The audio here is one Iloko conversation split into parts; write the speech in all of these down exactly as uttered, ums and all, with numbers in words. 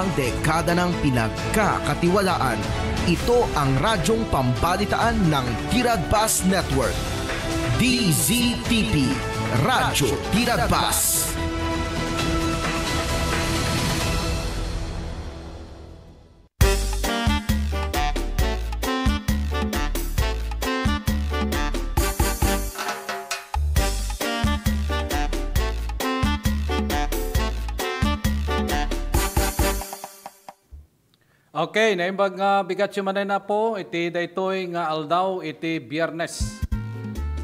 Ang dekada ng pinagkakatiwalaan. Ito ang radyong pambalitaan ng Tiragbas Network. D Z T P, Radyo Tiragbas. Okay, naimbag nga bigat yu manen, Apo, iti daytoy nga aldaw iti Biyernes.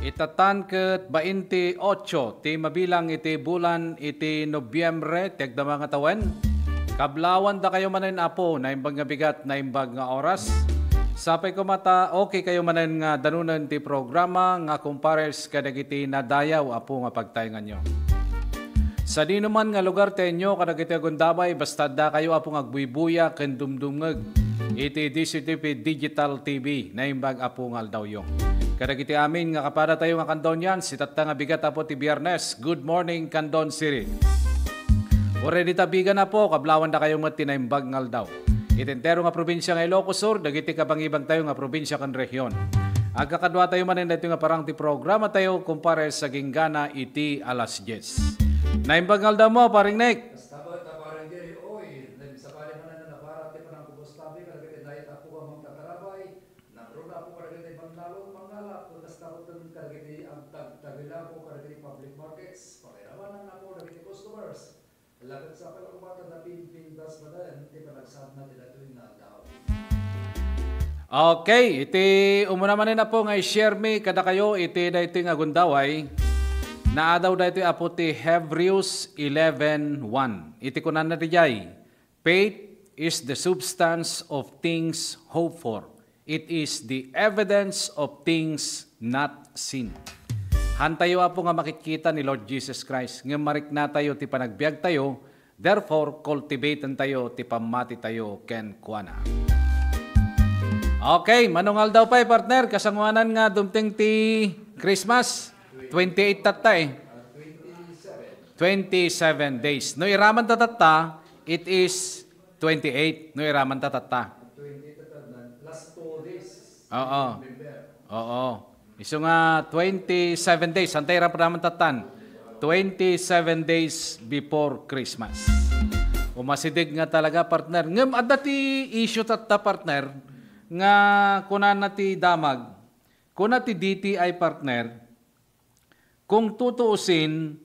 Itatan ket bainte ocho ti mabilang iti bulan iti Nobyembre ti agdama nga tawen. Kablawandakayo manen, Apo, naimbag nga bigat, naimbag nga oras. Sapay koma ta okay kayo manen nga danunen ti programa nga kumpares kadagiti nadayaw, Apo, nga pagtaenganyo. Sadinoman nga lugar ti inyo kadagiti agundaway, basta addakayo, Apo, nga agbuybuya ken dumdumngeg iti D Z T P Digital T V, naimbag, Apo, nga aldawyo. Kadagiti amin nga kapadatayo nga kandawnian, sitatta nga bigat, Apo, ti Biyernes. Good morning, Candon City. Uray dita bigan, Apo, kablawandakayo met ti naimbag nga aldaw. Iti entero nga probinsia nga Ilocos Sur, dagiti kabangibangtayo nga probinsia ken rehion. Agkakaduatayo manen daytoy nga parang ti programatayo, kumpares, aginggana iti alas dies. Naimbag nga aldawmo, Paring Nick. Kasta met, Paring Jerry, oy, nagsabali manen a naparat ti panangkumustabi kadagiti nayat a pukaw nga agtatarabay, nangruna a pukaw kadagiti mannalon, mangala, ken kasta met kadagiti agtagtagilako kadagiti public markets, pakiramananna a pukaw dagiti customers. Laket sa pala kumata na pimpintas manen ti panagsanna ti datoy nga aldaw. Okay, iti umuna manen, Apo, nga i-share mi kadakayo iti daytoy nga gundaway. Naadaw daytoy, Apo, ti Hebrews eleven one. Iti kunana dijay, "Faith is the substance of things hoped for." It is the evidence of things not seen. Hantayo, Apo, nga makitkita ni Lord Jesus Christ, ngem mariknatayo ti panagbiagtayo, therefore, cultivatentayo ti pammatitayo kenkuana. Okay, mano nga aldaw pay, partner, kasangoanan nga dumteng ti Christmas? Twenty-eight tatta, eh. Twenty-seven days. No, iraman ta tatta, it is twenty-eight. No, iraman ta tatta. Twenty-eight tatta, last two days. Oo. November. Oo. Isu nga twenty-seven days, antay ira pa naman tatan. Twenty-seven days before Christmas. Umasideg nga talaga, partner. Ngem adda ti issue tatta, partner, nga kunana ti damag. Kuna ti D T I, partner, kung tutuusin,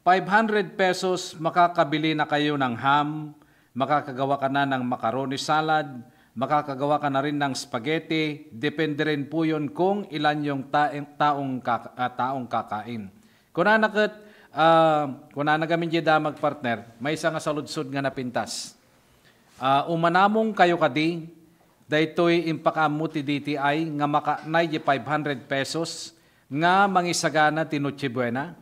five hundred pesos makakabili na kayo ng ham, makakagawa ka na ng macaroni salad, makakagawa ka na rin ng spaghetti, depende rin po yun kung ilan yung ta-, taong, kaka-, ah, taong kakain. Kunana ket, ah, kunana gamin di damag, partner, maysa nga saludsod nga napintas. Ah, umanamong kayo kadi, daytoy impakaammo ti D T I nga makaanay di five hundred pesos nga mangisagana ti Noche Buena?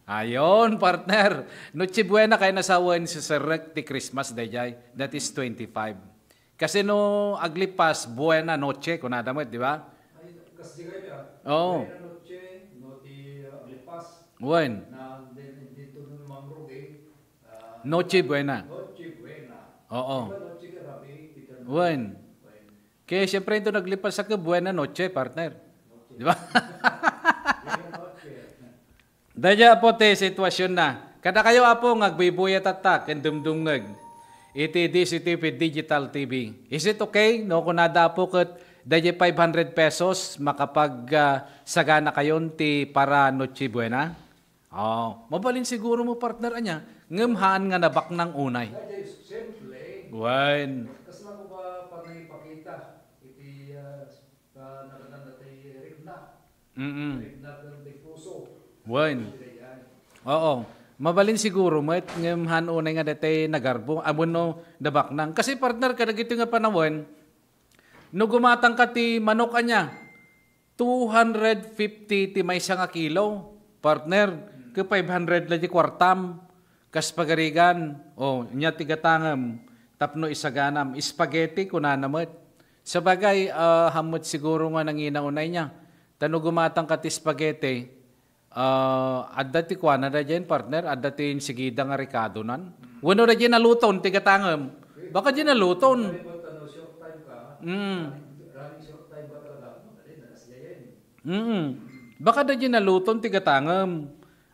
Ayon, partner. Noche Buena kay nasawen si Serrek ti Christmas dayjay. That is twenty-five. Kasi no aglipas, Buena Noche, kunada met, di ba? Ay, kas di kayo, ah. Oo. Buena Noche, no, ti, ah, aglipas. Wen. Na, din, din, din, din, Noche Buena. Noche Buena. Oo. Di ba Noche ka, Rabi? Peter? Wen. Wen. Kaya siyempre, ito naglipas sa Buena Noche, partner. Noche. Di ba? Buena Noche. Dayjay, Apo, ti sitwasyon na. Kada kayo, Apo, nga agbuybuya tatta, ken dumdumngeg. Iti D Z T V Digital T V. Is it okay? No, kunada, Apo, ket dayjay five hundred pesos, makapag, ah, sagana kayon ti para Noche Buena? Oh, mabalin siguro mo, partner, anya, ngem haan nga nabaknang unay. Ay, di, simple. Wen. Kasla ko ba pag nangipakita iti, ah, sa nagatan dati rikna? Mm. Rikna ken ti puso. Wen. Iti dayjay. Oo. Mabalin siguro met ngem haan unay nga dati nagarbo, ah, wenno nabaknang. Kasi, partner, kadagiti nga panawen, no gumatangka ti manok, anya, two hundred fifty ti maysa nga kilo, partner, ket five hundred la ti kuartam. Kas pagarigan, o, nia ti gatangem tapno isaganam. Spaghetti, kunana met. Sabagay, ah, haan met siguro nga nangina unay nia. Ta no gumatangka ti spaghetti, ah, adda ti kuana dayjay, partner, adda ti insigida nga rekadonan. Wenno dayjay naluton ti gatangem. Baka di naluton. Ano yung pagtanong, short time ka? Mm. Running, running short time ba talaga? Ano, dali, nagasyayan. Mm. Baka da di naluton ti gatangem.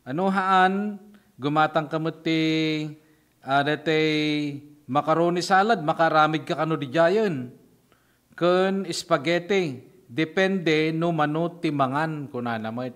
Ano, haan, gumatang ka met ti, ah, datay macaroni salad, makaaramid ka kano didiayen. Ken spaghetti, depende no mano ti mangan, kunana met.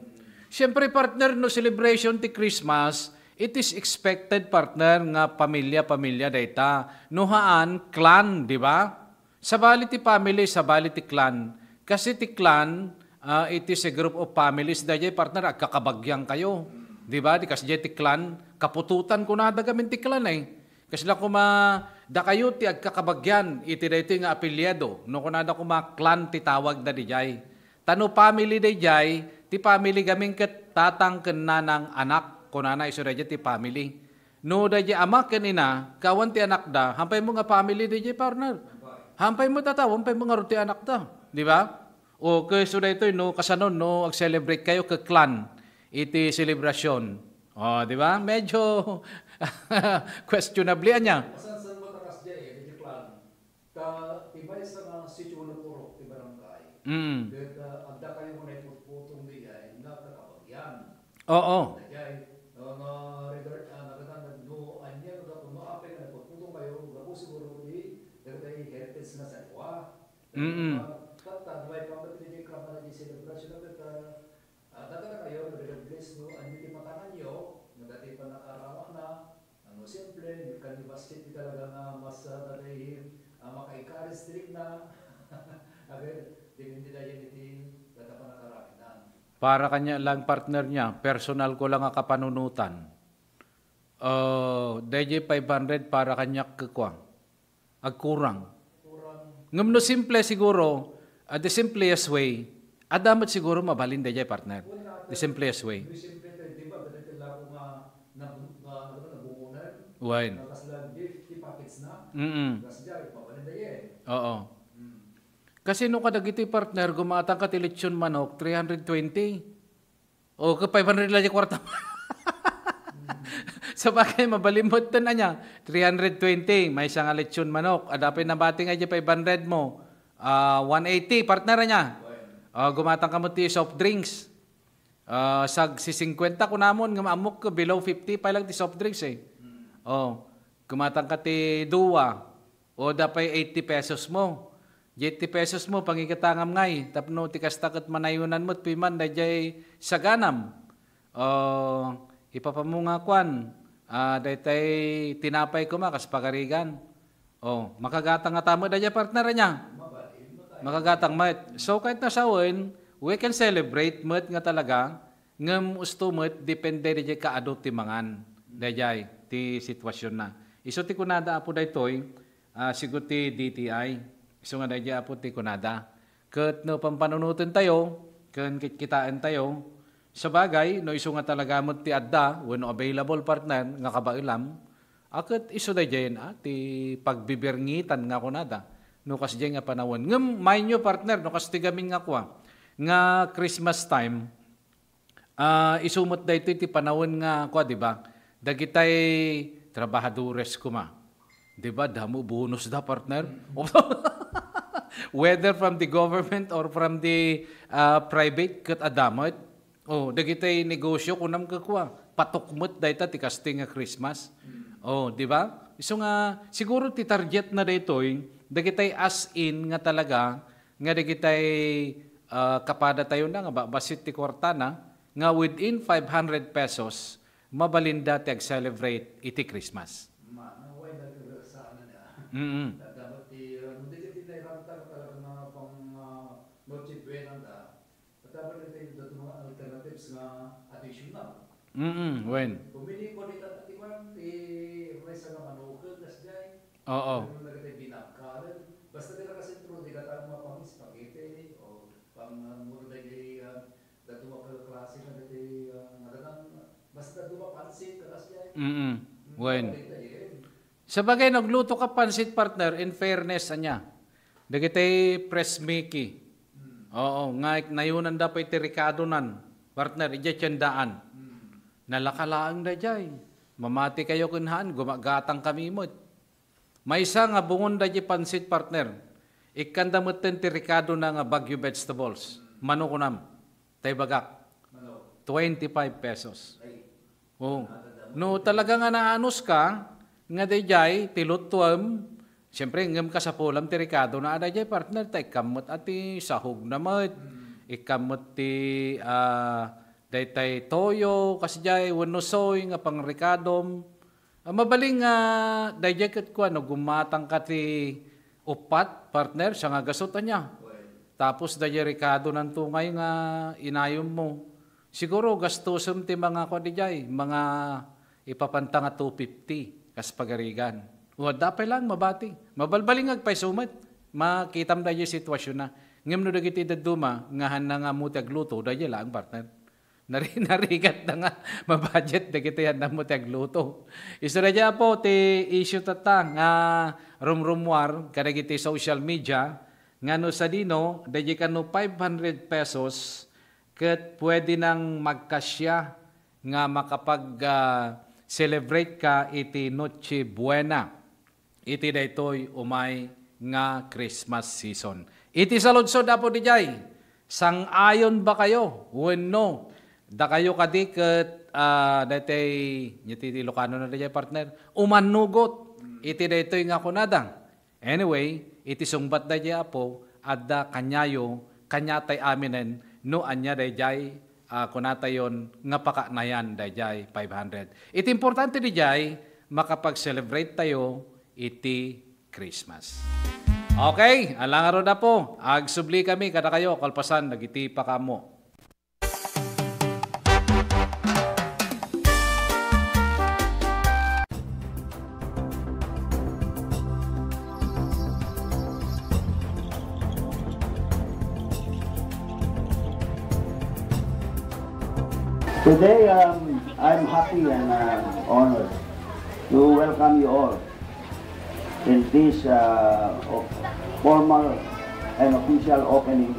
Siyempre, partner, no celebration ti Christmas, it is expected, partner, nga pamilya-pamilya dayta. No haan, clan, di ba? Sabali ti family, sabali ti clan. Kasi ti clan, ah, it is a group of families. Dayjay, partner, agkakabagyan kayo. Di ba? Di kasdiay ti clan, kaputotan kunada gamin ti clan, eh. Kasla koma, dakayo ti agkakabagyan iti daytoy nga apelyido. No kunada koma, clan ti tawagda didiay. Ta no family daydiay, ti family gamin ket tatang ken nanang, anak, kunana isu daydiay ti family. No daydiay ama ken ina, kawan ti anakda, hampay mo nga family daydiay, partner. Hampay mo tata, hampay mo ngarud ti anakda, di ba? O, ket isu daytoy, no, kasanon, no, ag-celebrate kayo ket clan iti selebrasyon. O, di ba? Medyo questionable ania. Masansan mo ta kasdiay, eh, daydiay clan. Ta, ti maysa nga sitio napurok ti barangay. Mm. Ket, ah, adda kayo nga naiputputong diay nga kakabagyan. Oo. Daydiay, ah, nga regard, ah, nagatan-, no, ania nga gapu, no, apay nga naiputputong kayo, gapu siguro ti, dagiti heritage nga sa dua. Mm. Ah, ket, ah, duay pang dagiti clan nga nagdi-celebration na ket, ah, ah, dagiti kayo, regardless, no, ania ti makananyo, no, dati pannakaaramakna, Ano, simple, can you basket ti talaga nga mas, ah, daytoy, ah, maka-encourage ti rikna. Agay, depende dayan iti data pannakaramidna. Para kaniak lang, partner, nia, personal ko lang a kapanunotan. Ah, daydiay five hundred para kaniak kekua. Agkurang. Kurang. Ngem no simple siguro, ah, the simplest way, adda met siguro mabalin daydiay, partner. The simplest way. Simple, di ba? Dati lako nga nabung-, nga, ano, nabungonan. Wen. Nga kasla gift, ti package na. Mm-mm. Kasla, mabalin da yan. Oo. Mm. Kasi no kadagiti, partner, gumatang ka ti lechon manok, three hundred twenty. O, ket five hundred la ti kuarta. Sabagay, mabalin met ten ania, three hundred twenty, maysa nga lechon manok. Adda pay nabati nga idiay five hundred mo. Ah, one eighty, partner, ania. O, gumatang ka met ti soft drinks. Ah, sag-sisingkuenta kunamon, ngem ammok ket below fifty pay lang ti soft drinks, eh. O, gumatang ka ti dua. O, adda pay eighty pesos mo. Diay eighty pesos mo, pangigatangam ngay, tapno ti kasta ket manayonan met piman daydiay saganam. O, ipapammo nga kuan, ah, daytay tinapay koma kas pagarigan. O, makagatang ngata met daydiay, partner, ania? Makagatang met. So, ket no sawen, we can celebrate met nga talaga, ngem usto met, depende daydiay kaadu ti mangan. Daydiay ti situasionna. Isu ti kunada, Apo, daytoy, ah, sigun ti D T I. Isu nga daydiay, Apo, ti kunada. Ket no pampanunotentayo, ken kitkitaentayo, sabagay, no isu nga talaga met ti adda, wenno available, partner, nga kabaelam, a ket isu daydiayen, a, ti pagbibirngitan nga kunada, no kasdiay nga panawen. Ngem, mind you, partner, no kastoy gamin nga kua, nga Christmas time, Ah, isu met daytoy ti panawen nga, kua, di ba? Dagitay trabahadores koma. Di ba? Damo bonus da, partner. Whether from the government or from the, ah, private, ket adda met. Oh, dagitay negosyo, kunam ket kua, patok met dayta ti kastoy nga Christmas. Oh, di ba? Isu nga, siguro ti target na daytoy, dagitay as in nga talaga, nga dagitay, ah, kapadatayo na nga ba-, bassit ti kuartana, nga within five hundred pesos, mabalinda ti ag-celebrate iti Christmas. Mano, way nagkagasaananda. Mm. Dapat ti, ah, no, dagiti nairanta nga talaga nga pang, ah, Noche Buena da, dapat dagiti dato nga alternatives nga additional. Mm, wen. Kumini ko dita ti kuan, ti maysa nga manuked, kasdiay. Oo. Ano na kita binakal. Basta dita kasentro, di ka tayo mapang spaghetti, o pang, ah, mura dagiti, ah, Dadduma pay klase kadagiti, ah, nagadan, basta dadduma pansit, kalas diay. Mm-mm. Mm, wen. Kadagiti, eh. Sabagay, nagluto ka pansit, partner, in fairness, ania. Dagiti Fresh Mickey. Mm. Oo, nga nayunanda pay ti rekadonan, partner, idiay tiendaan. Mm. Nalaka laeng daydiay. Mamati kayo ken haan, gumagatang kami met. Maysa nga bungon daydi pansit, partner. Ikkanda metten ti rekadona nga Baguio vegetables. Mano kunam? Tay bagak. Mano. Twenty-five pesos. Ay. Oo. No talaga nga naanus ka, nga dayjay, ti luttuem, siyempre, ngem kasapulam ti rekadona a dayjay, partner, ta ikkam met a ti sahogna met, ikkam met ti, ah, daytay toyo, kasjay, wenno soy nga pangrekadom. Ah, mabalin nga dayjay ket kuan, no, gummatangka ti uppat, partner, siangagasut ania. Tapos dayjay rekadonanto ngay nga inayonmo. Siguro, gastosem ti mga kuan dayjay, mga ipapanta nga two fifty, kas pagarigan. O, adda pay laeng mabati. Mabalbalin nga agpayso met. Makitam dayjay sitwasionna. Ngem no dagiti dadduma, nga hanna nga ammo ti agluto, dayjay laeng, partner. Nari-, narigat na nga mabudget dagiti hanna ammo ti agluto. Isu dayjay, Apo, ti issue tatta nga rumrumuar kadagiti social media nga no sadino, dayjay kano five hundred pesos ket pwede nang magkasya nga makapag, ah, celebrate ka iti Noche Buena. Iti daytoy umay nga Christmas season. Iti saludsod, Apo, dayjay, sang-ayon ba kayo wenno dakayo kadi ket, ah, daytoy, iti Ilocano na dayjay, partner, umannugot iti daytoy nga kunada? Anyway, iti sungbat dayjay, Apo, adda kaniayo, kaniatay aminen no ania dayjay, ah, kunatayon nga pakaknayan dayjay five hundred. Iti importante dayjay, makapag-celebrate tayo iti Christmas. Okay, ala ngarud, Apo, agsubli kami kadakayo kalpasan dagiti pakaammo. Today, um, I'm happy and, uh, honored to welcome you all in this, uh, of-, formal and official opening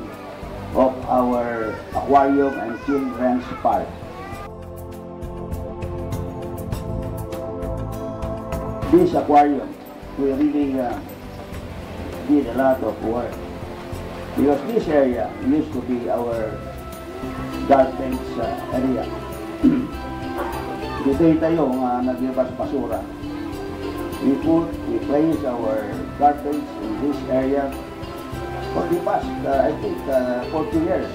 of our aquarium and children's park. This aquarium we really, uh, did a lot of work because this area used to be our garbage, uh, area. Ditoy tayo nga naglabas basura. We put, we place our garbage in this area for the past, uh, I think, uh, forty years.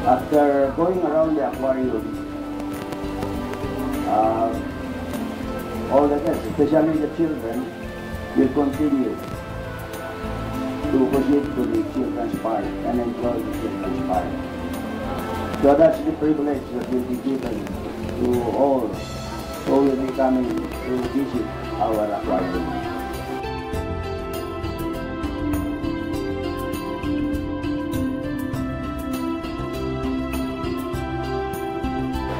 After going around the aquarium, uh, all the guests, especially the children, will continue to proceed to the children's park and enjoy the children's park. So that's the privilege that will be given to all who will be coming to visit our aquarium.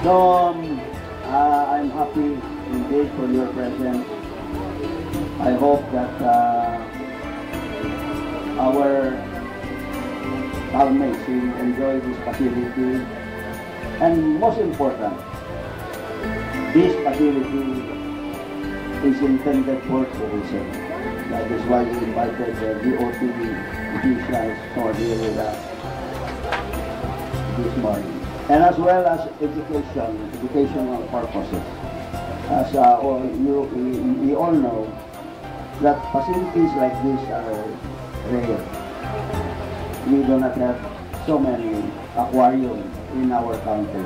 So, um, uh, I'm happy indeed for your presence. I hope that, uh, our housemates will enjoy this facility. And most important, this facility is intended for tourism. That is why we invited the D O T officials who are here with us this morning. And as well as education, educational purposes. As, uh, all you, we, we all know, that facilities like this are rare. We do not have so many aquarium in our country.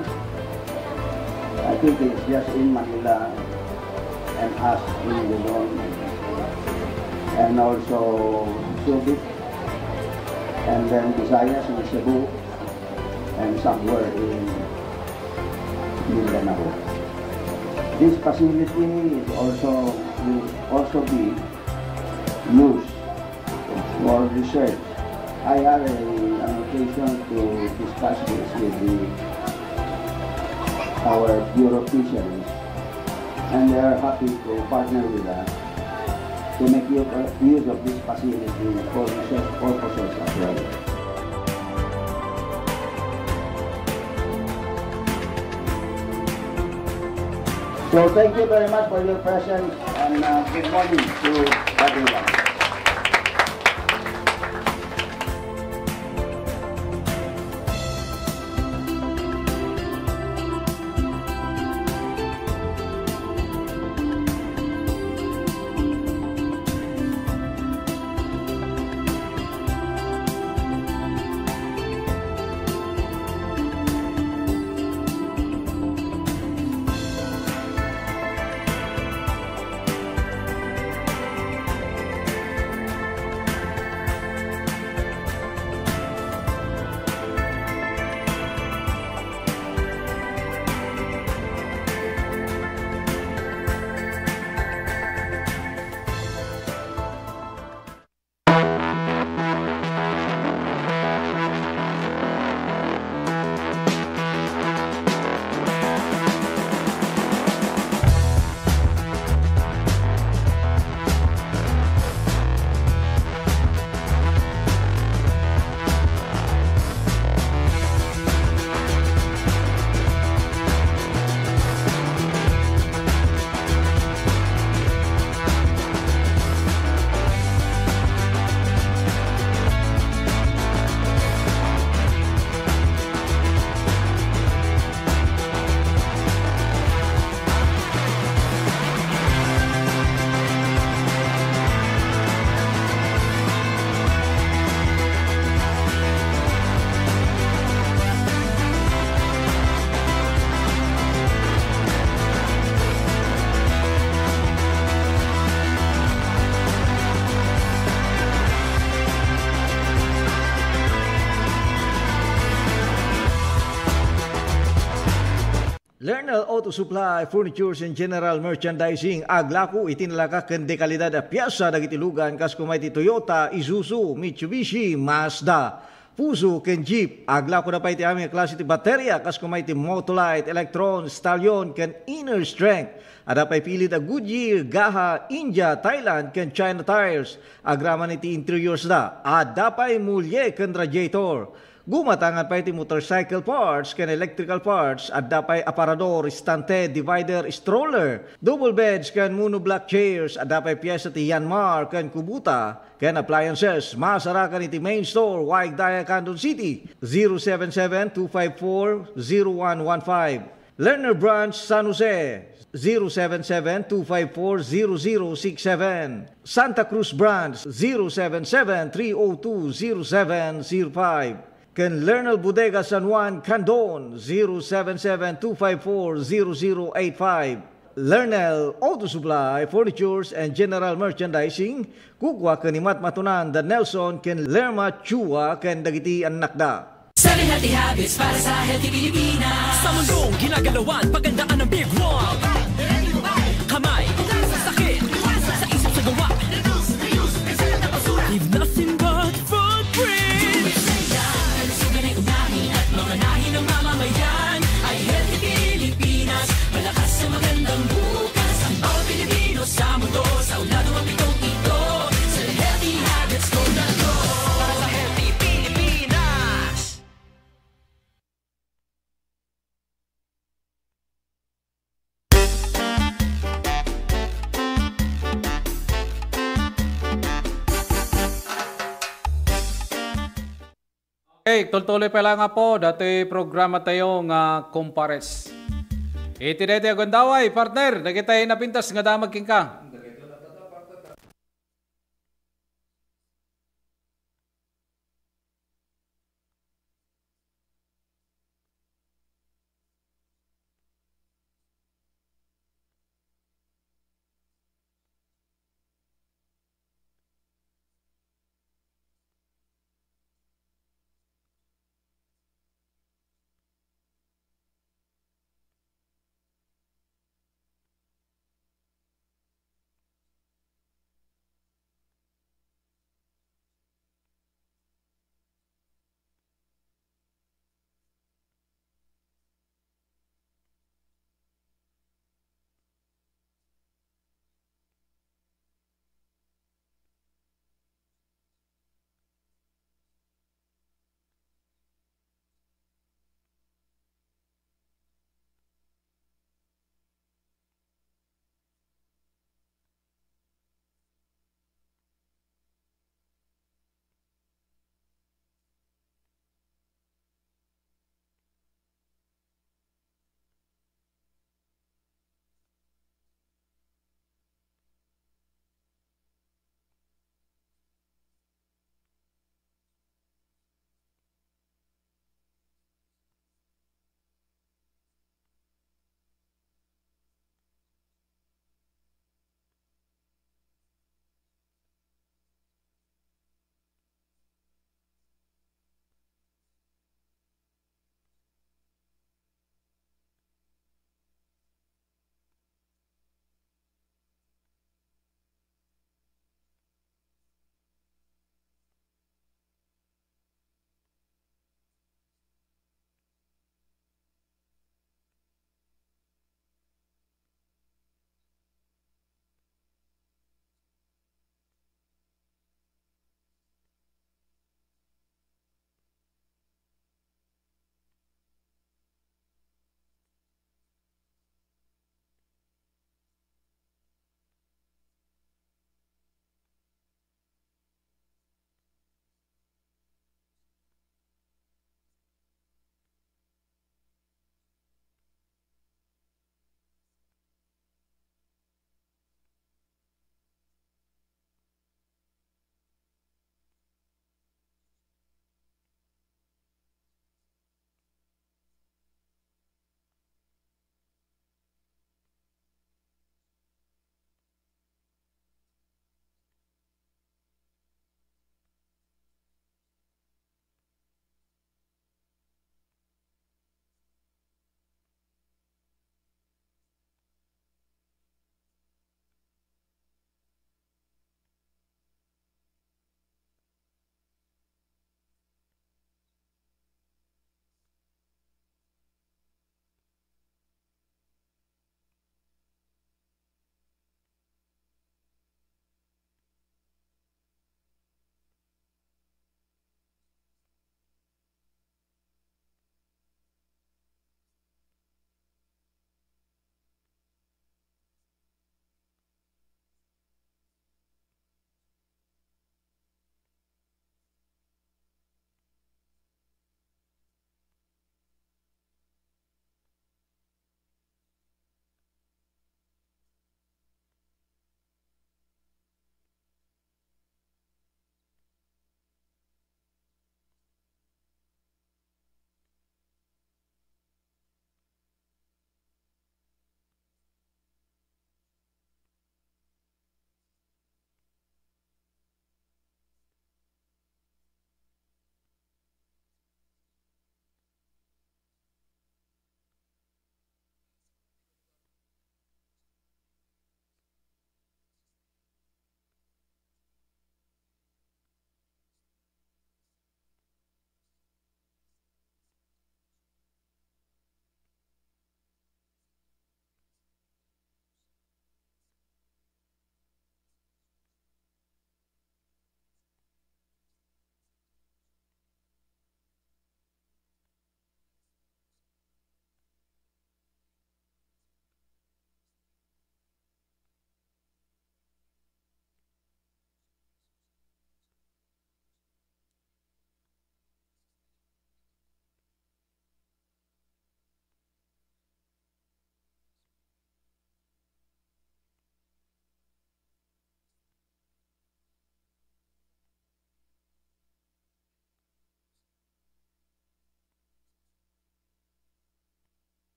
I think it's just in Manila and us in Luzon and also Subic and then Visayas and Cebu and somewhere in Mindanao. This facility is also, will also be used for research. I had a, an occasion to discuss this with the, our Bureau of Fisheries, and they are happy to partner with us to make u-, use of this facility for research purposes as well. So thank you very much for your presence and uh, good morning to everyone. Lernel Auto Supply, Furnitures and General Merchandising, aglako iti nalaka ken dekalidad a piasa dagiti lugan kas kuma iti Toyota, Isuzu, Mitsubishi, Mazda, Fuso ken Jeep. Aglakoda pay iti amin a klase ti bateria kas kuma iti Motolite, Electron, Stallion ken Inner Strength. Adda pay pilit a Goodyear, Gaha, India, Thailand ken China tires. Agraman iti interiors da, adda pay mulie ken radiator. Gumatangan pay ti motorcycle parts ken electrical parts, adda pay aparador, istante, divider, stroller, double beds ken monoblock chairs, adda pay piesa ti Yanmar ken Kubota ken appliances. Masarakan iti main store, Waigdaya, Candon City, zero seven seven two five four zero one one five. Lerner Branch, San Jose, zero seven seven two five four zero zero six seven. Santa Cruz Branch, zero seven seven three oh two zero seven zero five. Ken Lernel Bodega San Juan, Candon, zero seven seven two five four zero zero eight five. Lernel Auto Supply, Furnitures and General Merchandising, kukua ken ni Matmatunan da Nelson ken Lerma Chua ken dagiti annakda. Seven healthy habits para sa healthy Pilipinas. Sa mundong ginagalawan, pagandaan ng Big One. Kamay, sakit, sa isip, sa gawa. Leave nothing but footprints. Kalusugan ay unahin at mamanahin ng mamamayan. Ay healthy Pilipinas, malakas sa magandang bukas. Ang bawat Pilipino sa mundo, sa ulado ang pitong ito. Sa healthy habits ko na to. Para sa healthy Pilipinas. Okay, tultuloy pa lang nga po, datoy programa tayo nga Kumpares. Iti daytoy a gundaway, partner, dagitay napintas nga damag kenka.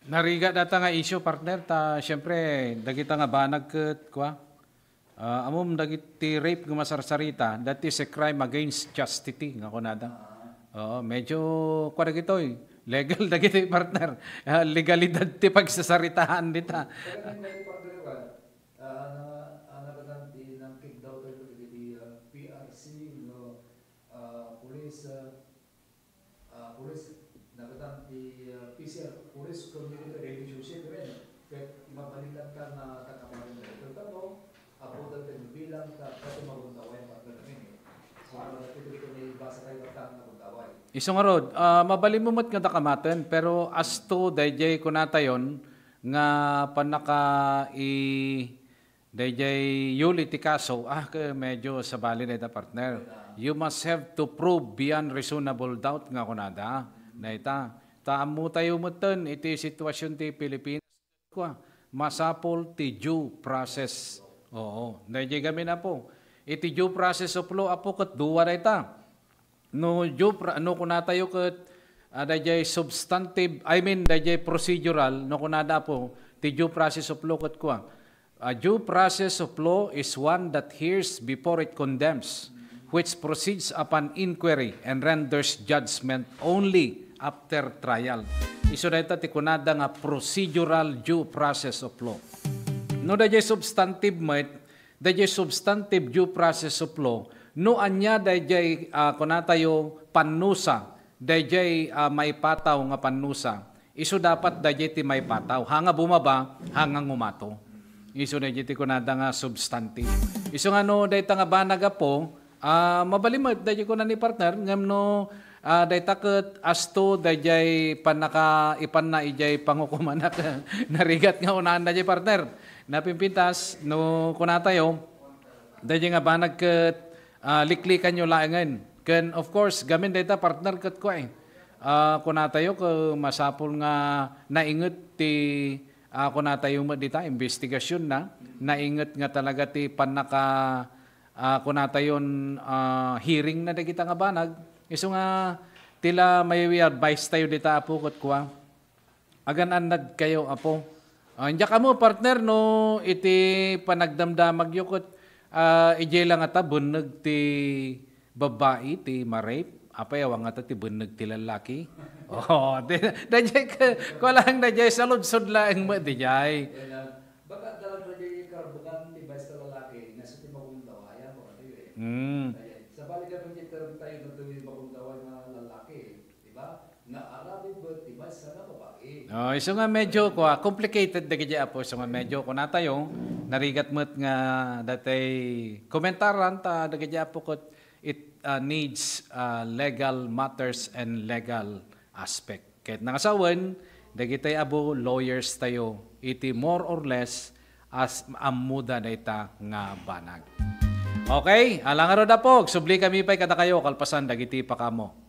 Narigat data nga issue, partner, ta siyempre, dagita nga banag ket, kwa, ah, amom dagiti rape nga masarsarita, that is a crime against chastity, nga kunada. Oo, medyo, kwa dagitoy, legal dagitoy, partner. Ah, legalidad ti pagsasaritaan dita. Kaya may partner, ah, na, ah, nagatan ti nangkiddaw tayo dagiti, ah, P R C, no, ah, police, ah, ah, police, nagatan ti, ah, P C R, police community relationship, men. Ket mabalin lang ta nga taga-Marinda. Pero tamo, apo dagiti bilang ta, dagiti maguntaway, partner, men, eh. So, ano na ito, ito may basa tayo, basta ang maguntaway. Isu ngarud, ah, mabalin mo met nga dakamaten, pero as to, dayjay kunatayon, nga panaka i-, dayjay yuli ti kaso, ah, ke-, medyo sabali dayta, partner. You must have to prove beyond reasonable doubt nga kunada. Dayta. Ta ammo tayo metten iti sitwasyon ti Pilipinas. Kua, masapul ti due process. Oo. Dayjay gamin, apo. Iti due process of law, apo, ket dua dayta. No due pro-, no kunatayo ket, ah, dayjay substantive, I mean, dayjay procedural, no kunada, apo, ti due process of law ket kua, a due process of law is one that hears before it condemns, which proceeds upon inquiry and renders judgment only after trial. Isu dayta ti kunada nga procedural due process of law. No dayjay substantive met, dayjay substantive due process of law, no ania dayjay, ah, kunatayo, pannusa, dayjay, ah, maipataw nga pannusa, isu dapat dayjay ti maipataw. Hanga bumaba, hanga ngumato. Isu dayjay ti kunada nga substantive. Isu nga no dayta nga banag, apo, ah, mabalin met dayjay kuna ni partner, ngem no, ah, dayta ket as to dayjay pannaka-, ipanna idiay pangukoman, narigat nga unaan dayjay, partner. Napimpintas, no kunatayo, dayjay nga banag ket, ah, liklikanyo laengen. Ken, of course, gamin dayta, partner, ket kua, eh. Ah, kunatayo ket masapul nga nainget ti, ah, kunatayo met dita, investigasyon na, nainget nga talaga ti pannaka-, ah, kunatayon, ah, hearing na dagita nga banag. Isu nga, ti la may advice tayo dita, apo, ket kua, agan-annad kayo, apo. Ah, indiak ammo, partner, no iti panagdamdamagyo ket, ah, idiay la ngata benneg ti babbai ti ma-rape. Apay, awan ngata ti benneg ti lallaki. Oh, di, dayjay ka, kulang dayjay, saludsod laeng met dayjay. Baka dalag dayjay karbukan ti vice lalaki, nga sa ti magundawa, ayan, baka tayo eh. Mm. Ayan. Sabali ka pang iterang tayo na ito yung magundawa nga lalaki, di ba? Nga arabi ba, di ba, sana babae? Oh, isu nga medyo, kua, complicated dagiti, apo, isu nga medyo, kunatayo, narigat met nga datay komentaran ta dagiti, apo, ket it, uh, needs, uh, legal matters and legal aspect. Ket nangasawen, dagitay apo, lawyers tayo, iti more or less as ammoda dayta nga banag. Okay, ala ngarud, apo, subli kami pay kadakayo kalpasan dagiti pakamo.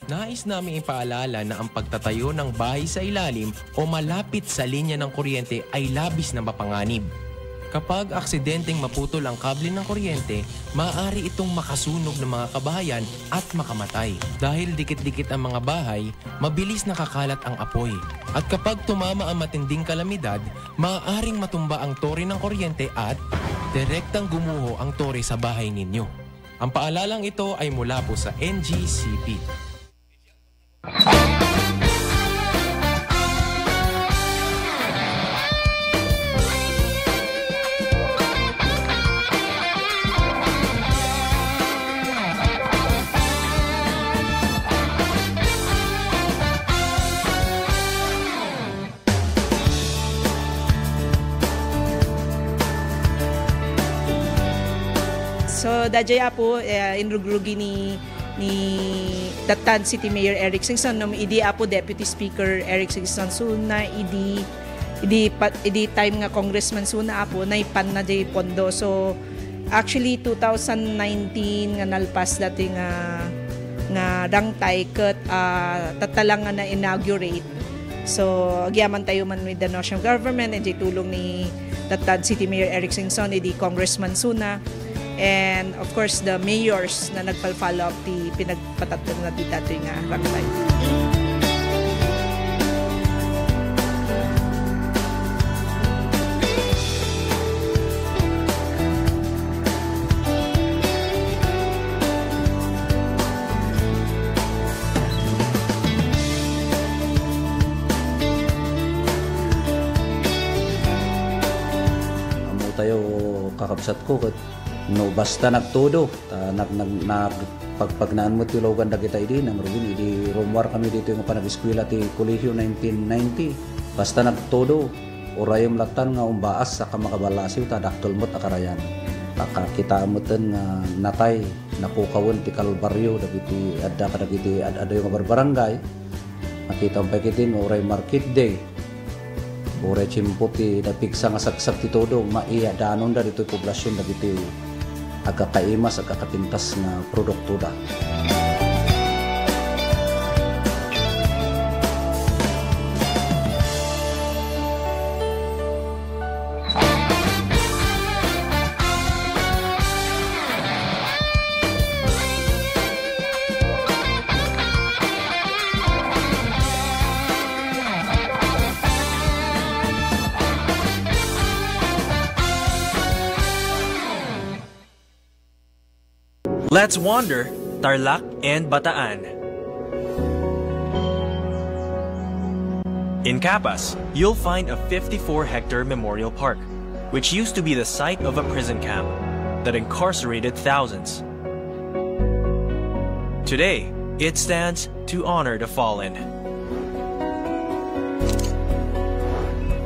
Nais naming ipaalala na ang pagtatayo ng bahay sa ilalim o malapit sa linya ng kuryente ay labis na mapanganib. Kapag aksidenteng maputol ang kable ng kuryente, maaari itong makasunog ng mga kabahayan at makamatay. Dahil dikit-dikit ang mga bahay, mabilis nakakalat ang apoy. At kapag tumama ang matinding kalamidad, maaaring matumba ang tore ng kuryente at direktang gumuho ang tore sa bahay ninyo. Ang paalalang ito ay mula po sa N G C P. So, dayjay, apo, eh, inrugrugi ni, ni that time City Mayor Eric Singson, no, idi, apo, Deputy Speaker Eric Singson, so, na idi, idi pa-, idi time nga congressman, so, na, apo, naipan na jay pondo. So, actually, two thousand nineteen nga nalpas dati nga, nga rangtay ket, ah, tatta lang nga na-inaugurate. So, agyaman tayo man with the national government, and tulong ni that time City Mayor Eric Singson, idi Congressman Suna. And of course, the mayors na nagpal-follow up ti pinagpatatnagna ditoy nga barangay. Ammotayo, kakabsatko, ket no basta nagtudo, ta nag-, nag-, nagpagpagnaan met ti ulugan dagita idi, nangrugin idi rummuar kami ditoy nga panag-eskuela ti Colegio nineteen ninety. Basta nagtudo, urayem lattan nga umbaas, saka makaballasiw ta dakkel met a karayan. Pakakitaem metten nga natay, napukawen ti kalbaryo dagiti adda kadagiti ad-adayo nga barbarangay. Makitaem pay ketdi nga uray market day, uray tiempo ti napigsa nga sagsag ti tudo, maiyadanonda ditoy poblasion dagiti agkakaimas, agkakapintas nga produktoda. Let's wander Tarlac and Bataan. In Capas, you'll find a fifty-four hectare memorial park, which used to be the site of a prison camp that incarcerated thousands. Today, it stands to honor the fallen.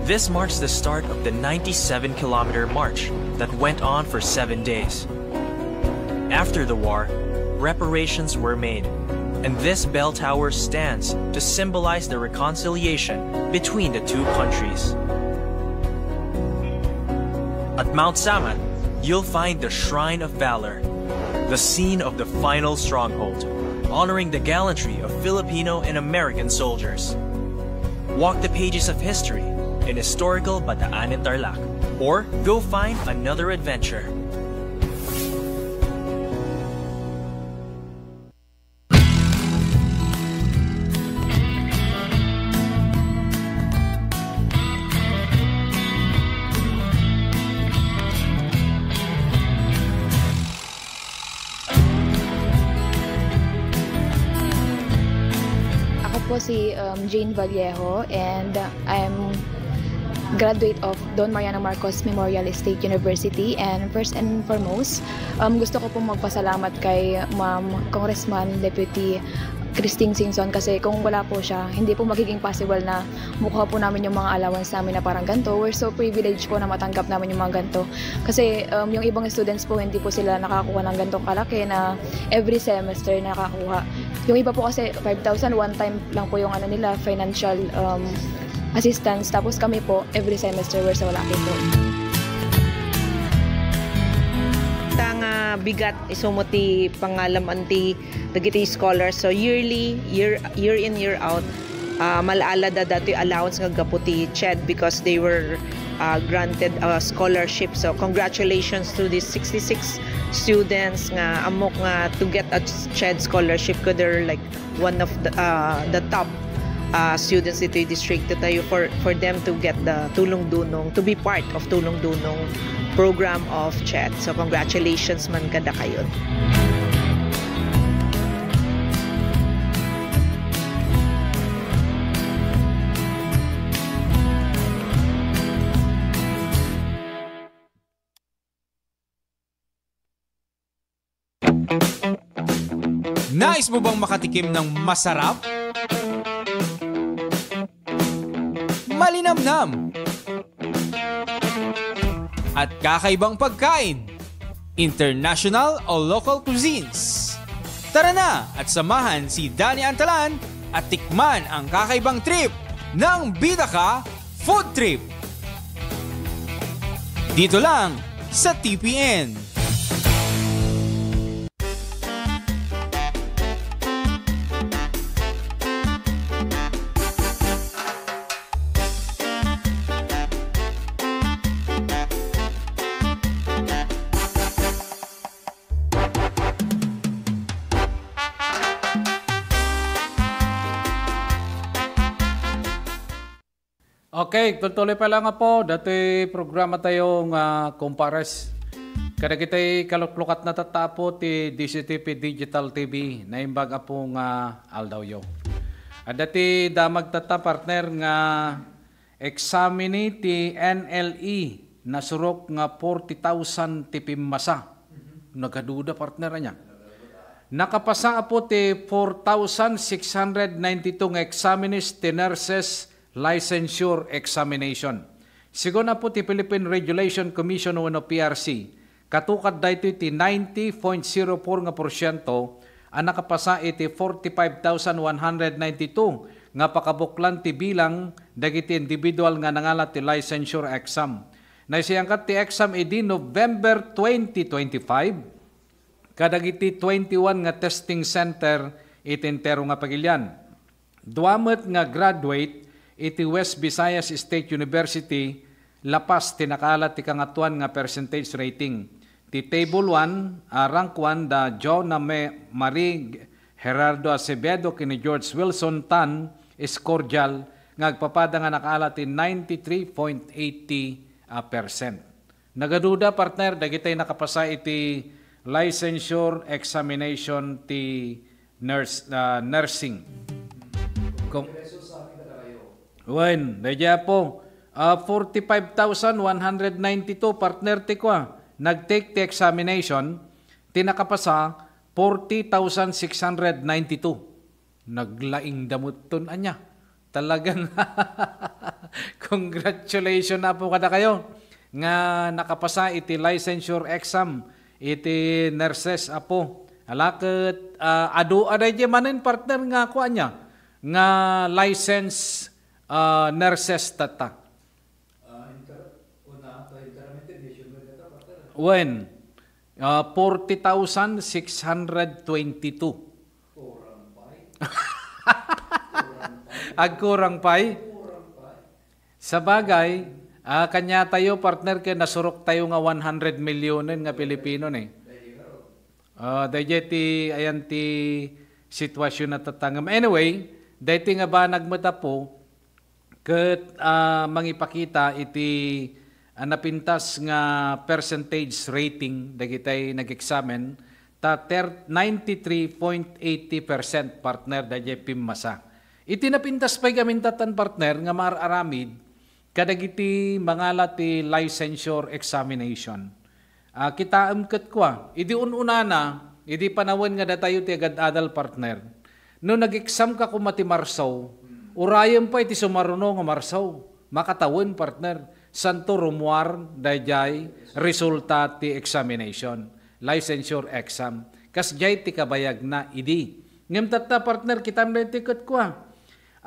This marks the start of the ninety-seven kilometer march that went on for seven days. After the war, reparations were made, and this bell tower stands to symbolize the reconciliation between the two countries. At Mount Samat, you'll find the Shrine of Valor, the scene of the final stronghold, honoring the gallantry of Filipino and American soldiers. Walk the pages of history in historical Bataan and Tarlac, or go find another adventure. Ako po si, um, Jane Vallejo, and I'm graduate of Don Mariano Marcos Memorial State University. And first and foremost, um, gusto ko pong magpasalamat kay Ma'am Congressman Deputy Christine Singson, kasi kung wala po siya, hindi po magiging possible na makuha po namin yung mga allowance namin na parang ganito. We're so privileged po na matanggap namin yung mga ganito. Kasi, um, yung ibang students po, hindi po sila nakakuha ng ganitong kalaki na every semester nakakuha. Yung iba po kasi, five thousand, one time lang po yung ano nila, financial, um, assistance. Tapos kami po, every semester, we're so lucky po. Ta nga bigat, isu met ti pangalam-an ti dagiti scholars. So, yearly, year, year in, year out, ah, mal-ala da datoy allowance nga gapu ti CHED because they were, ah, granted a scholarship. So, congratulations to these sixty-six students nga ammok nga to get a CHED scholarship, ko they're, like, one of the, ah, the top, ah, students ditoy distrito tayo for, for them to get the Tulong Dunong, to be part of Tulong Dunong program of CHED. So, congratulations man kadakayo. Nais mo bang makatikim ng masarap, malinamnam, at kakaibang pagkain? International o local cuisines? Tara na at samahan si Danny Antalan at tikman ang kakaibang trip ng Bida Ka Food Trip. Dito lang sa T P N. Okay, tultuloy pa lang, Apo, dati programa tayo nga Kumpares. Kadagiti kaluklukatna tatta, Apo, ti D C T P Digital T V, naimbag, Apo, nga aldawyo. Adda ti damag tatta, partner, nga eksamini ti N L E, nasurok nga forty thousand ti pimmasa. Nagaduda, partner, ania? Nakapasa, Apo, ti four thousand six hundred ninety-two nga examinees ti nurses licensure examination. Sigun, Apo, ti Philippine Regulation Commission wenno P R C, katukad daytoy ti ninety point zero four nga porsiento a nakapasa iti forty-five thousand one hundred ninety-two nga pakabuklan ti bilang dagiti individual nga nangalat ti licensure exam. Naisayangkat ti exam idi November twenty twenty-five kadagiti twenty-one nga testing center iti entero nga pagilian. Dua met nga graduate iti West Visayas State University, La Paz, ti nakaalat ti kangatoan nga percentage rating. Ti Table one, a rank one da Jonah Me-, Marie, Gerardo Acevedo ken ni George Wilson Tan Escordial nga agpapada nga nakaalat ti ninety-three point eighty percent. Nagaduda, partner, dagitay nakapasa iti licensure examination ti nurse, ah, nursing. Kung, wen, daydi, Apo, ah, forty-five thousand one hundred ninety-two, partner, ti kua, nag-take ti examination, ti nakapasa, forty thousand six hundred ninety-two. Naglaing damutton ania. Talagang congratulations, Apo, kadakayo nga nakapasa iti licensure exam iti nurses, Apo. Ala ket, ah, adu a daydi manen, partner, nga kuan ania, nga license, ah, nurses tatta. Ah, inter-, una, ah, enteramente nationwide na ta, partner. Wen, ah, forty thousand six hundred twenty-two. Kurang pay. Kurang pay. Agkurang pay? Kurang pay. Sabagay, ah, kaniatayo, partner, ket nasurok tayo nga one hundred millionen nga Pilipino, ne. Daydi nga ron. Ah, daydi ti, ayan ti sitwasyon a tatangem. Anyway, daydi nga banag met, Apo, ket, ah, mangipakita iti, ah, napintas nga percentage rating dagitay nag-examine, ta ter-, ninety-three point eighty percent, partner, daydi pimmasa. Iti napintas pay gamin tattan, partner, nga maar-aramid kadagiti mangala ti licensure examination. Ah, kitaem ket kua, idi un-unana, idi panawen nga datayo ti agad-adal, partner, no nag-exam ka koma ti Marso, urayem pay ti sumaruno nga Marso. Makatawen, partner, santo rumuar daydiay resulta ti examination, licensure exam. Kasdiay ti kabayagna idi. Ngem tatta, partner, kitam daytoy ket kua.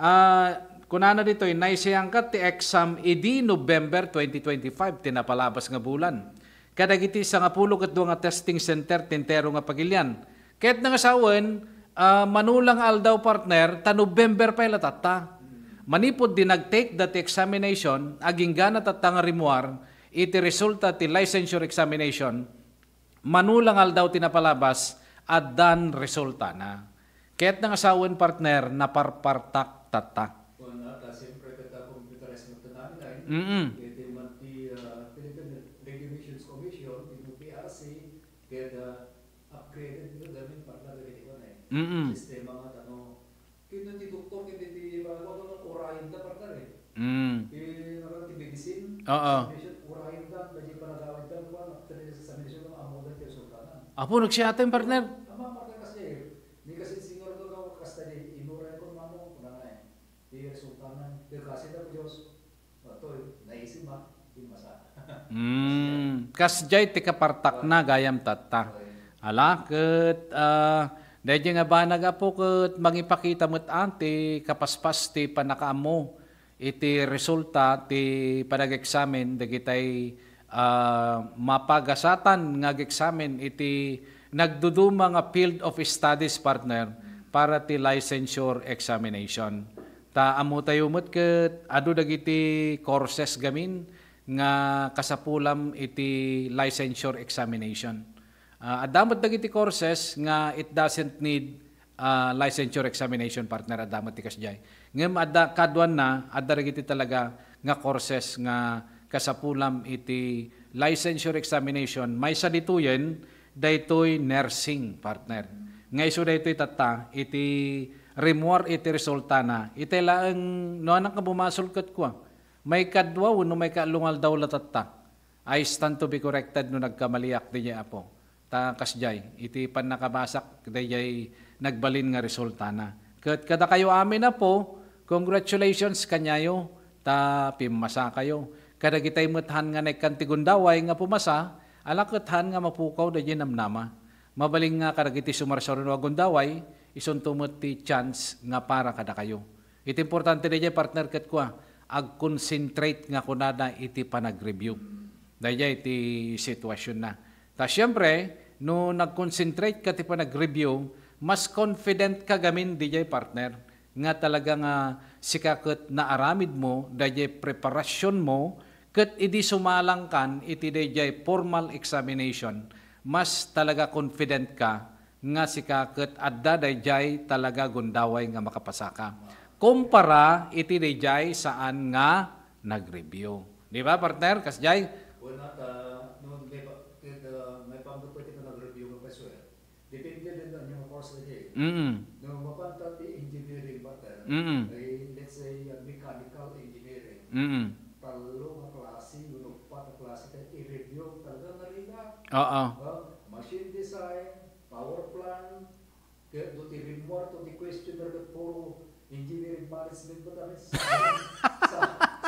Ah, kunana ditoy, naisayangkat ti exam idi November twenty twenty-five, ti napalabas nga bulan, kadagiti sangapulo ket dua nga testing center ti entero nga pagilian. Ket nangasawen, ah, mano la nga aldaw, partner, ta November pay la tatta. Manipud di nag-take da ti examination, aginggana tatta nga rimuar iti resulta ti licensure examination, mano la nga aldaw ti napalabas, addan resultana. Ket nangasawen, partner, naparpartak tatta. Kuan na, ta siyempre, ket, ah, computerized met ti namin ay. Mm-mm. Ket man ti, ah, Philippine Regulations Commission, ken P R C, ket, ah, upgraded met gamin, partner, dagiti kuan ay. Mm-mm. Sistema nga, ano, ket ti doktor, ket ti, ah, kuan, urayen da, partner, eh. Mm. Ti, ano, ti medicine, Oo. Examination, urayen da, dagiti panagawid da, kuan, after the examination, ammo da ti resultana. Apo, nagsiaten, partner. Ama, partner, kasi, eh, ni kasi singur ko, kasta di, inuray ko, mano, kunana, eh. Ti resultana, ti kasi da, Diyos, atoy, naisip, ah, di masa. Mm, kasdiay ti kapartakna gayam tatta. Ala, ket, ah, daydi nga banag, Apo, ket mangipakita met, ah, ti kapaspas ti pannakaammo iti resulta ti panag-examine dagitay, ah, mapagasatan nga ag-examine iti nagduduma nga field of studies, partner, para ti licensure examination. Ta ammotayo met ket adu dagiti courses gamin nga kasapulam iti licensure examination. Ah, adda met dagiti courses nga it doesn't need, ah, licensure examination, partner, adda met ti kasdiay. Ngem adda kaduanna, adda dagiti talaga nga courses nga kasapulam iti licensure examination, maysa ditoyen, daytoy nursing, partner. Nga isu daytoy tatta, iti rimmuar iti resultana, iti laeng no anak nga bumasol ket kua, maikadua wenno maikaallo nga aldaw la tatta. I stand to be corrected no nagkamaliak, diay Apo. Ta kasdiay, iti pannakabasak, daydiay nagbalin nga resultana. Ket kadakayo amin, Apo, congratulations kaniayo, ta pimmasakayo. Kadagitay met han nga naikkan ti gundaway nga pumasa, ala ket han nga mapukaw daydiay namnama. Mabalin nga kadagiti sumarsaruno a gundaway, isunto met ti chance nga para kadakayo. Iti importante daydiay, partner, ket kua, ag-concentrate nga kunada iti panagreview. Daydiay ti situasionna. Ta siempre, no nag-concentrate ka ti panagreview, mas confident ka gamin daydiay, partner, nga talaga nga sika ket naaramid mo daydiay preparasyon mo, ket idi sumalangkan iti daydiay formal examination, mas talaga confident ka nga sika ket adda daydiay talaga gundaway nga makapasaka. Kumpara iti daydiay saan nga nag-review. Di ba, partner? Kasdiay? Wen, at, ah, no, may pa-, ket, ah, may panggup iti nag-review nga pwesto, eh. Depende din on yung course na niya, eh. Mm. No, mapanta ti engineering, partner. Mm. Ay, let's say, ah, mechanical engineering. Mm. Tallo nga klase, wenno uppat nga klase, kaya i-review talaga nga rina. Oo. Ah, machine design, power plant, kaya do ti rimmuar, do ti questionnaire, ket puro engineering management ba tayo? Sa, sa,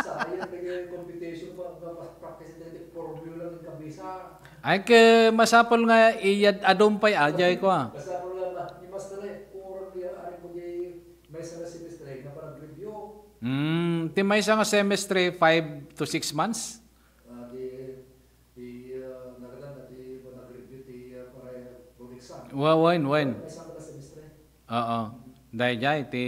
sa, ayan, nag-competition pa, pa, pa, practice na yung formula ng kabisa. Ay, ke, masapul nga iyad adum pay, ajay ko, ah. Masapul nga, ma-, ni Master, eh, kurang niya, ari mo di, may sa semestre, nga parang review. Hmm, ti maysa nga semestre, five to six months? Ah, di, di, ah, nagadan na di ba nag-review ti, ah, para board exam? Wa-, wen, wen. May sa semestre. Oo. Daydiay ti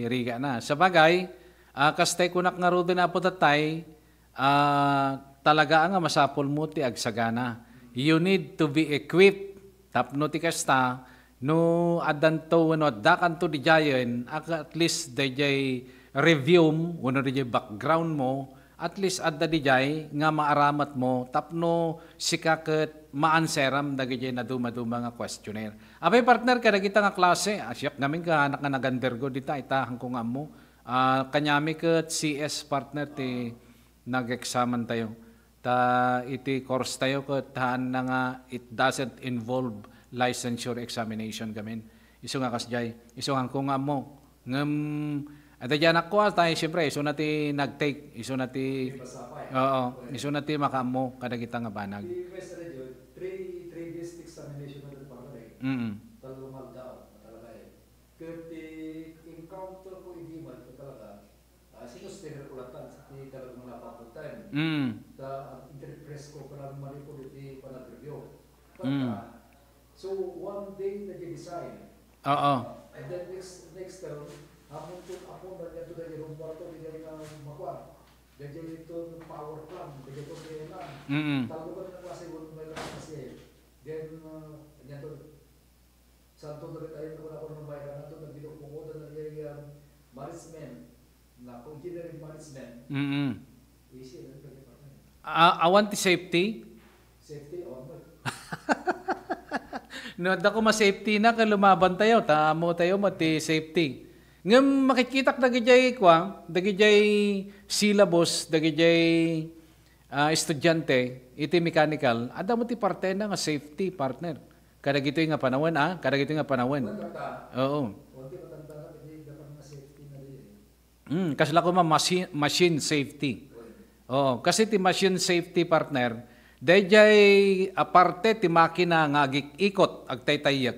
rigana. Sabagay, ah, kastay kunak ngaruden, Apo Tatay, ah, talaga nga masapul mo ti agsagana. You need to be equipped tapno ti kasta, no addanto wenno addakanto didiayen, at least daydiay review mo wenno daydiay background mo, at least adda didiay nga maaramat mo tapno sika ket maanseram dagiti nadumaduma nga questionnaire. Apay, partner, kadagita nga klase, a, siak ngamin ket anak nga nag-undergo dita, ita, haanko nga ammo. Ah, kaniami ket C S, partner, ti nag-examen tayo. Ta iti course tayo ket haanna nga, it doesn't involve licensure examination gamin. Isu nga kasdiay, isu haanko nga ammo. Ngem, adda diay anakko, a, tay, siyempre, isuna ti nag-take, isuna ti, oo, isuna ti makaammo kadagita nga banag. Di, Master Joy, three, three days examination na rin pala, eh. Mm. Tallo nga aldaw, talaga, eh. Ket ti encounter ko idi man, talaga, ah, sinustener ko latta ti talaga nga napagkutan. Mm. Ta, interpress ko pala manipod iti panagreview. Mm. So, one day nag-design. Oo. And then next, next term, amon to, amon na niya to, dahil rumbar to, dahil nga makuha. Dahil ito, power plant, dahil ito, kaya na. Mm. Talo ba na klase, one by one kasi. Then, uh, niya to, santo na kita yun, wala ko nang bayaran na to, nagbido ko ko, dahil yung, um, management, na kung engineering management, Mm. easy na ito, partner. Ah, awan ti safety? Safety, awan mo. No, adda ko ma-safety na, kay lumaban tayo, ta ammo tayo met ti safety. Ngem makitkitak dagidiay kua, dagidiay syllabus, dagidiay, ah, estudiante, iti mechanical, adda met ti partena nga safety, partner. Kadagitoy nga panawen, ah, kadagitoy nga panawen. Wen, kata. Oo. Wen, ti matanda na, pwede dapat nga safety na rin, eh. Mm, kasla koma machine, machine safety. Oo, kasi ti machine safety, partner, daydiay a parte ti makina nga agik-ikot, agtaytayyek.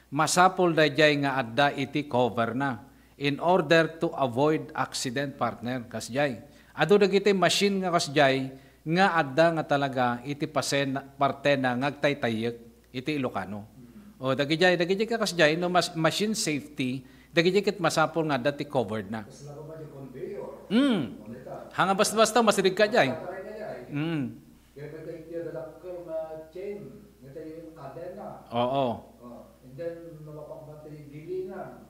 Masapul daydiay nga adda iti cover na in order to avoid accident, partner, kasdiay. Adu dagiti machine nga kasdiay nga adda nga talaga iti pasen-, partena nga agtaytayyek iti Ilocano. O, dagidiay, dagidiay kakasdiay, no, mas-, machine safety, dagidiay ket masapul nga adda ti covered na. Kasla koma di conveyor. Mm. Wen, kata. Hanga basta-basta, masirig ka diay. Kataray na diay. Mm. Kaya may tayo dadakkel nga chain, may tayo kadena. Oo. Oh, and then, no mapagmatay gilingan.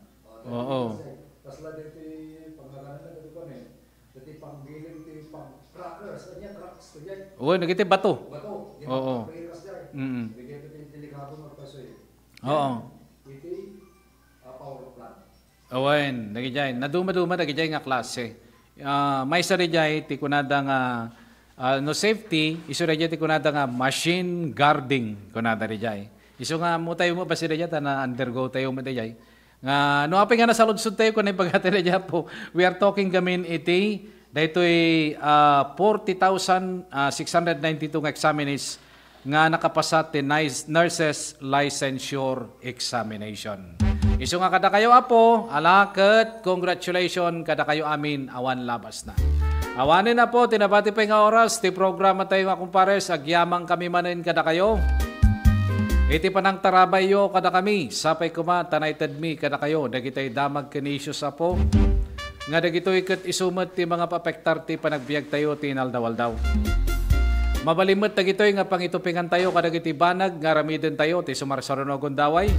Oh, Oo. Kasi, kasla dito yung pangaganan na dito kami. Iti pangbiling ti pang-crackers, ania cracks to jay? Uy, nagiti bato. Bato. Oo. Crackers jay. Mm. Sige, iti delikado magpasoy. Oo. Iti, ah, power plant. Awen, dagijay. Naduma-duma dagijay nga klase. Ah, maysa dayjay ti kunada nga, ah, no safety, isu dayjay ti kunada nga machine guarding, kunada dayjay. Isu nga, ammo tayo mo, basta dayjay, ta na-undergo tayo mo dayjay. Nga, no apay nga nasaludsod tayo, kunay pagkati dayjay, Apo. We are talking gamin iti, daytoy, ah, forty thousand, ah, six hundred ninety-two nga examinees nga nakapasa ti nice-, nurses licensure examination. Isu nga kadakayo, Apo, ala ket congratulations kadakayo amin awan labasna. Awanen, Apo, ti nabati pay nga oras ti programa tayo nga kumpares, agyaman kami manen kadakayo. Iti panangtarabayyo kadakami, sapay koma ta naitedmi kadakayo dagitoy damag ken issues, Apo, nga dagitoy ket isu met ti mangapapektar ti panagbiagtayo ti inaldaw-aldaw. Mabalin met dagitoy nga pangitupingantayo kadagiti banag nga aramidentayo ti sumarsaruno a gundaway.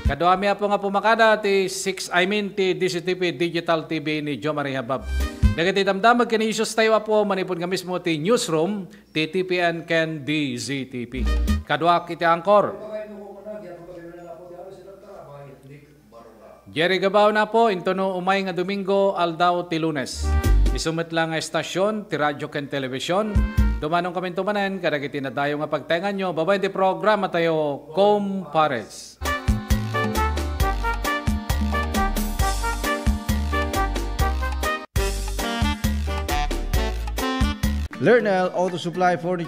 Kaduami, Apo, nga pumakada ti six, I mean, ti D Z T P Digital T V ni Jomari Habab. Dagiti damdamag ken issues tayo, Apo, manipud nga mismo ti newsroom ti T P N ken D Z T P. Kaduak iti angkor. Jerry Gabao na po, intono umay nga Domingo, aldaw ti Lunes. Isu met la nga estasyon ti radyo ken telebisyon. Dumanon kami tumanen kadagiti nadayo nga pagtaenganyo babaen ti programa tayo, Compares. Lernel Auto Supply Furniture